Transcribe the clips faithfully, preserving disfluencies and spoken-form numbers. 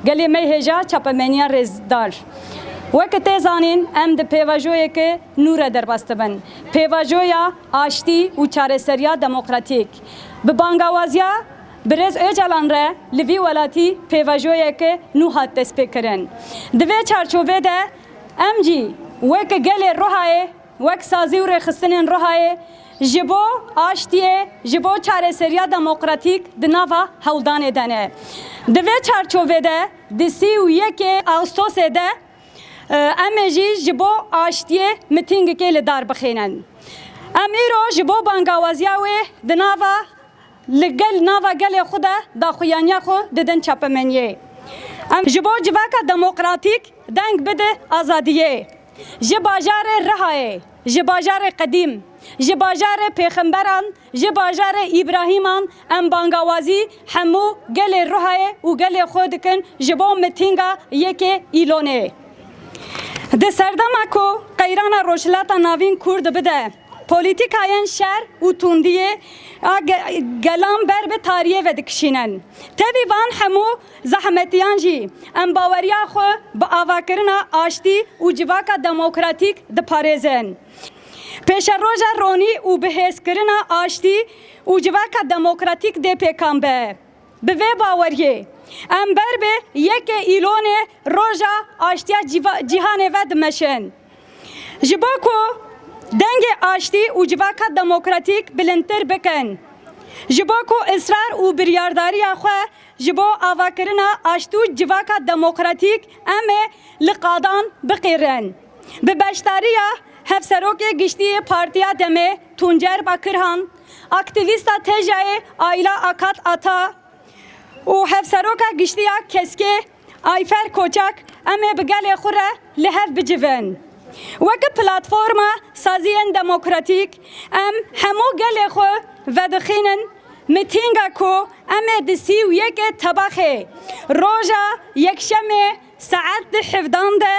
Gelê me hêja çapemeniya rêzdar. Weke tê zanîn, em di pêvajoyeke nû re derbas dibin. Pêvajoya aştî û çareseriya demokratîk. Bi bangawaziya Birêz Ocalan re li vî welatî pêvajoyeke nû hat destpêkirin. Di vê çarçovê de em jî weke gelê Ruhayê, wek sazî û rêxistinên Ruhayê ji bo aştiyê, ji bo çareseriya demokratîk di nava hewldanê de ne. Di vê çarçovê de di sî û yekê Ağustosê de, e, em ê jî ji bo aştiyê mitîngekê li dar bixînin. Em îro ji bo bangawaziya wê di nava li gel nava gelê xwe de daxuyaniya xwe didin çapemeniyê. Em ji bo civaka demokratîk deng bide azadiyê. Ji bajarê Rihayê, ji bajarê qedîm, ji bajarê pêxemberan, ji bajarê Îbrahîman em bangawazî hemû gelê Rihayê û gelê xwe dikin ji bo mitînga yekê Îlonê. Di serdema ku qeyrana Rojhilata Navîn kûr dibe de, polîtîkayên şer û tundiyê a ge-, gelan ber bi tariyê vedikişînin. Tevî van hemû zehmetiyan jî em baweriya xwe bi avakirina aştî û civaka demokratîk diparêzin. Pêşeroja ronî û bihêzkirina aştî û civaka demokratîk dê pêkan be. Bi vê baweriyê em ber bi yekê Îlonê roja aştiya cîva-, cîhanê ve dimeşin. Ji bo ku dengê aştî û civaka demokratîk bilindtir bikin, ji bo ku israr û biryardariya xwe ji bo avakirina aştî û civaka demokratîk em ê li qadan biqîrin, bi beşdariya Hevserokê Giştî yê Partiya Demê Tuncer Bakirhan, aktîvîsta Tejayê Ayla Akat Ata, û Hevseroka Giştî ya Keskê Ayfer Koçak, em ê bi gelê xwe re li hev bicivin. Weke Platforma Saziyên Demokratîk, em hemû gelê xwe vedixînin mitînga ku em ê di sî û yekê Tebaxê, roja Yekşemê, saet di hevdan de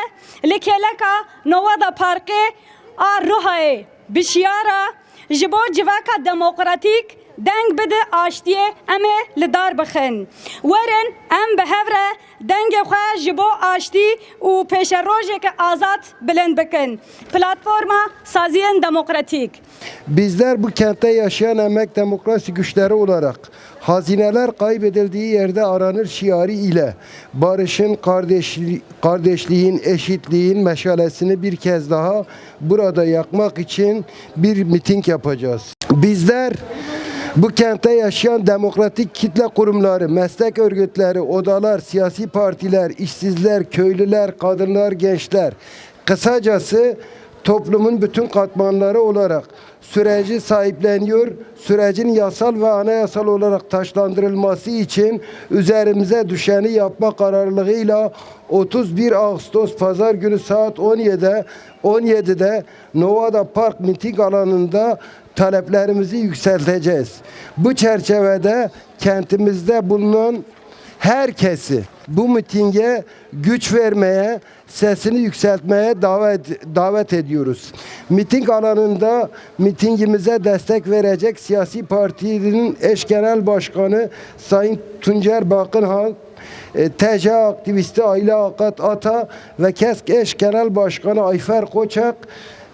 li kêleka Nowada Parkê a Ruhayê bi şiyara "Ji bo civaka demokratîk deng bide aştiyê", em ê li dar bixin. Werin em bi hev re dengê xwe ji bo aştî û pêşerojeke azad bilind bikin. Platforma Saziyên Demokratîk. Bizler bu kentte yaşayan emek demokrasi güçleri olarak hazineler kaybedildiği yerde aranır şiarı ile barışın, kardeşli-, kardeşliğin, eşitliğin meşalesini bir kez daha burada yakmak için bir miting yapacağız. Bizler bu kentte yaşayan demokratik kitle kurumları, meslek örgütleri, odalar, siyasi partiler, işsizler, köylüler, kadınlar, gençler, kısacası toplumun bütün katmanları olarak süreci sahipleniyor. Sürecin yasal ve anayasal olarak taçlandırılması için üzerimize düşeni yapma kararlılığıyla otuz bir Ağustos Pazar günü saat on yedide, on yedide Novada Park miting alanında taleplerimizi yükselteceğiz. Bu çerçevede kentimizde bulunan herkesi bu mitinge güç vermeye, sesini yükseltmeye davet, davet ediyoruz. Miting alanında mitingimize destek verecek siyasi partinin eş genel başkanı Sayın Tuncer Bakınhan, e, T C A aktivisti Ayla Akat Ata ve KESK eş genel başkanı Ayfer Koçak,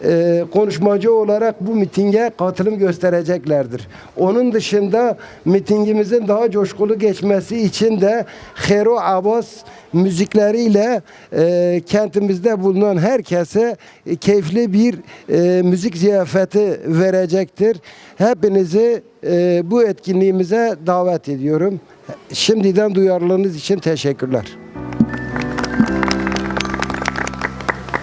e, konuşmacı olarak bu mitinge katılım göstereceklerdir. Onun dışında mitingimizin daha coşkulu geçmesi için de Xêro Abbas müzikleriyle, e, kentimizde bulunan herkese, e, keyifli bir, e, müzik ziyafeti verecektir. Hepinizi, e, bu etkinliğimize davet ediyorum. Şimdiden duyarlılığınız için teşekkürler.